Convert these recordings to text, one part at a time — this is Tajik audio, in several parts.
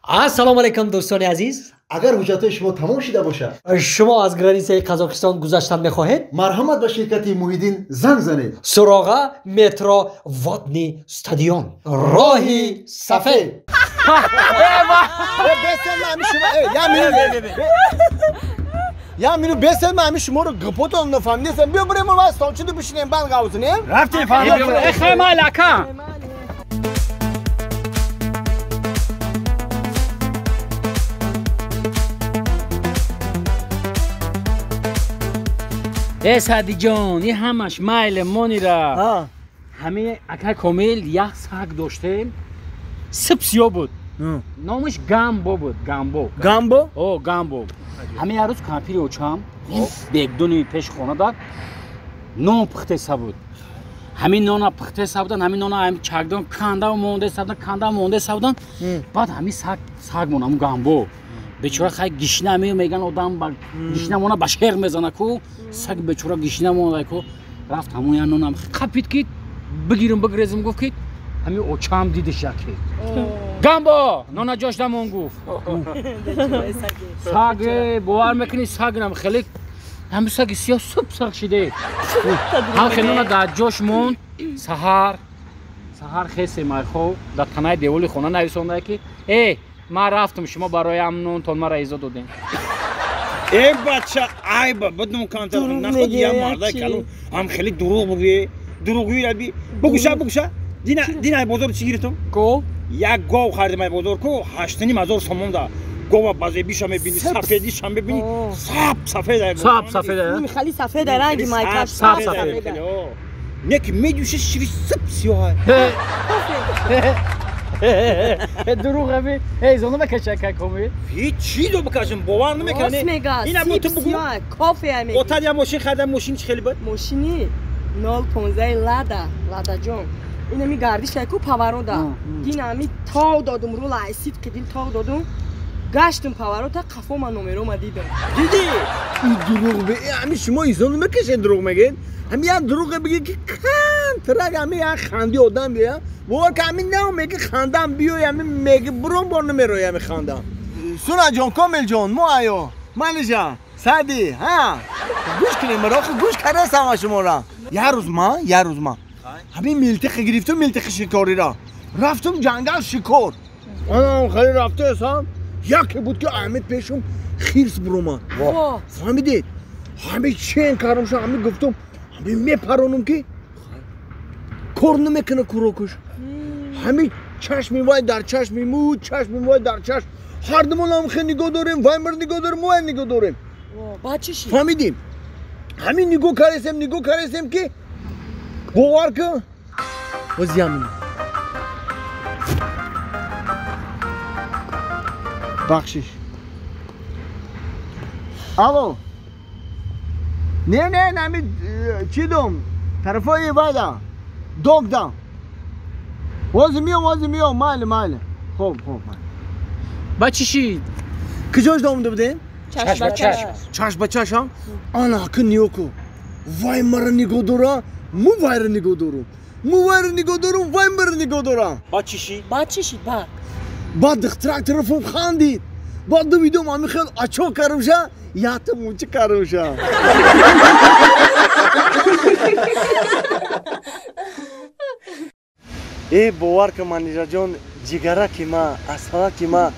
Ассалому алайкум дӯстони азиз. Агар ҳуҷҷатҳои шумо тамом шуда бошад, шумо аз границаи Қазоқистон гузаштан мехоҳед? Марҳамат, ба ширкати Муҳиддин занг занед. Суроға: метро Водный стадион, роҳи сафед. Я минут бесед, ман ҳамин шуморо гапотон нафаҳмидастам. Биё бирем ва столчиду бишинем, банд гавзинем. Рафтем, фаҳмидем. Эхе майли, ака. Э Садиҷон, и ҳамаш майле монира. Ҳами ака Комил як саг доштем. Сип сиё буд. Номаш Гамбо буд, Гамбо. Гамбо? О, Гамбо. Ҳами як рӯз кампири очам бегдуни пеши хона дад, нон пухтеса буд. Ҳамин нона пухтеса будан, ҳамин нона ҳами чакдон канда мондеса будан, канда мондеса будан. Баъд ҳамин саг, саг мон, ҳамун Гамбо. Бечора хай гишна меган одам гишна мона ба шер мезана ку, саг бечора гишна монда ку, рафт ҳамон я нонам қапид ки бигирам бигрезам, гуфт ки ҳамин очам дидиш яке. Гамбо, нона ҷош дамон, гуфт. Саг бовар мекунӣ, саг нам хеле ҳамин саги сиёҳ суп саг шиде. Ҳам хеле нона дар ҷош монд. Саҳар саҳар хесе майхо дар танаи деволи хона нависонда ки э ман рафтам, шумо барои нонтон мара изо додем. Э бача, айба будум кантар наход я марда калон ҳам хеле дурӯғ бугӯе, дурӯғгӯи раби. Бугуша, бугуша. Дина, дина бозор чӣ гирифтум? Гов? Як гов харидам ай бозор ку, 8,5 ҳазор сомон да. Гова базебиша мебини, сафедиша мебини, сап сафед ай. Сап сафед ай. Хали сафед ранги майкаш. Сап сафед. Не ки медӯши шири сап сиёҳ ай. Дурӯғ аби. Эй, зону бакаша ака Комил. Ҳеҷ чизо бикашам, бовар намекунам. Рост мега. Ина бо ту бугу. Кофе ай мега. Отад я мошин харидам, мошин чӣ хеле буд? Мошини 015 Лада, Ладаҷон. Инами гардиша ку паварода. Дин ами тов додум рула ай сидқи дил тов додум. Гаштум паварота, қафо ман номерома дидам. Дидӣ? И дурӯғ бе, ҳамин шумо инсону мекашед, дурӯғ мегӯед. Ҳамин як дурӯғе бигӣ ки кан трак ҳамин як ханди одам биё. Бовар ки ҳамин нав меги хандам биёй, ҳамин меги бурон бор намерои ҳамин хандам. Сунаҷон, Комилҷон, мо айё. Манижа, Сади, ҳа. Гӯш кунед маро, охи гӯш кардастам шуморо. Як рӯз ман, як рӯз ман ҳамин милтиқи гирифтум, милтиқи шикориро. Рафтум ҷангал шикор. Анам хеле рафтаесам, яке буд ки ҳамин пешум хирс буромад. Фаҳмидед? Ҳамин чен кардам ша, ҳамин гуфтум, ҳамин мепаронум ки кор намекунад курокуш. Ҳамин чашми вай дар чашми му, чашми вай дар чашм. Ҳардумон ҳам хел нигоҳ дорем, вай мар нигоҳ дорем, мо вай нигоҳ дорем. Баъд чӣ шид? Фаҳмидем? Ҳамин нигоҳ кардесем, нигоҳ кардесем ки бовар кун, боз ямин. Бахшиш. Алло. Не, не, нами чӣ дом? Тарафои вайда. Догда. Вози миём, вози миём, майли, майли. Хоб, хоб. Ба чӣ шид? Куҷош домда будем? Чашм ба чашм. Чашм ба чашм? Ана ки нигоҳ ку. Вай мара нигоҳ дора, му вайра нигоҳ дорум. Му вайра нигоҳ дорум, вай мара нигоҳ дора. Ба чӣ шид? Баъд чӣ шид, баъд? Баъд духтарак тарафом хандид. Баъд дувидум ҳамин хел ачо кардам ята мунчи кардам. Э бовар ки Манижаҷон, ҷигараки ма, асалаки ма,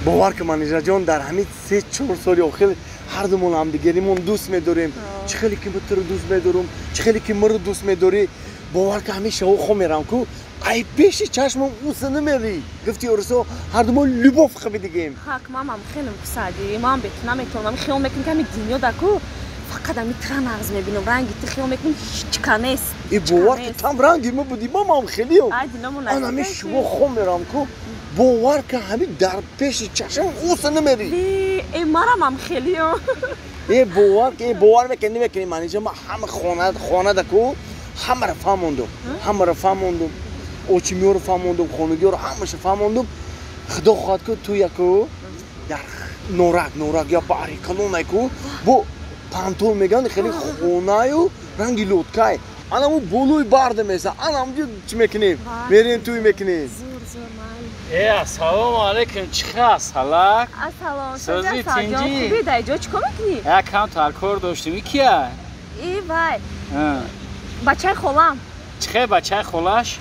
бовар ки Манижаҷон, дар ҳамин 3-4 соли охир ҳардумон ҳамдигаримон дӯст медорем. Чӣ хеле ки туро дӯст медорам, чӣ хеле ки маро дӯст медорӣ. Бовар ки ҳамин шаво хом мерам ку, ай пеши чашмам уса намерӣ. Гуфти орусо ҳардумон любовь қабидигем. Ҳақ, мамам хеле писади, ман бе ту наметавонам. Хиёл мекунам ки ҳамин дунё да ку фақат ҳамин тра нағз мебинам. Ранги ту хиёл мекунам ҳечка нест. И бовар ки там ранги ма будӣ, мамам хелиам. Ай динамон Ан ҳамин шумо хом мерам ку, бовар ки ҳамин дар пеши чашмам уса намерӣ. Э марамам хелиам. Э бовар ки, бовар мекунӣ, намекунӣ Манижа, ман ҳама хона хонада ку ҳамаро фаҳмондум, ҳамаро фаҳмондум, очимиёро фаҳмондум, хонагиёро ҳамаша фаҳмондум. Худо хоҳад ку ту яку дар норак, норак я баҳри калонай ку, бо пантон мегӯянд, хеле хонаю ранги лодкай. Ана ӯ болои барда меса, ана ҳамҷо чӣ мекунем? Мерем, туй мекунем. Зур, зур, майли. Ассалому алайкум, чӣ хел салак? Ассалом, Сӯзи тинҷӣ? Хубӣ, дар ҷо чӣ кор мекунӣ? Як кам таркор доштем. И кия? И вай, бачаи холам. Чӣ хел бачаи холаш?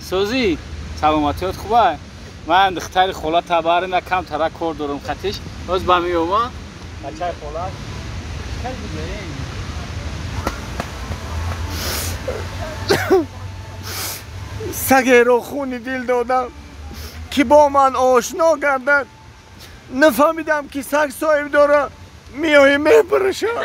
Сӯзи, саломатиёт хуба? Ман духтари хола табарим, як кам тара кор дорам хатиш. Боз ба меома. Бачаи холаш. Чӣ хел будӣ? Сагеро хуни дил додам ки бо ман ошно гардад. Нафаҳмидам ки саг соҳиб дора, меои мепурашад.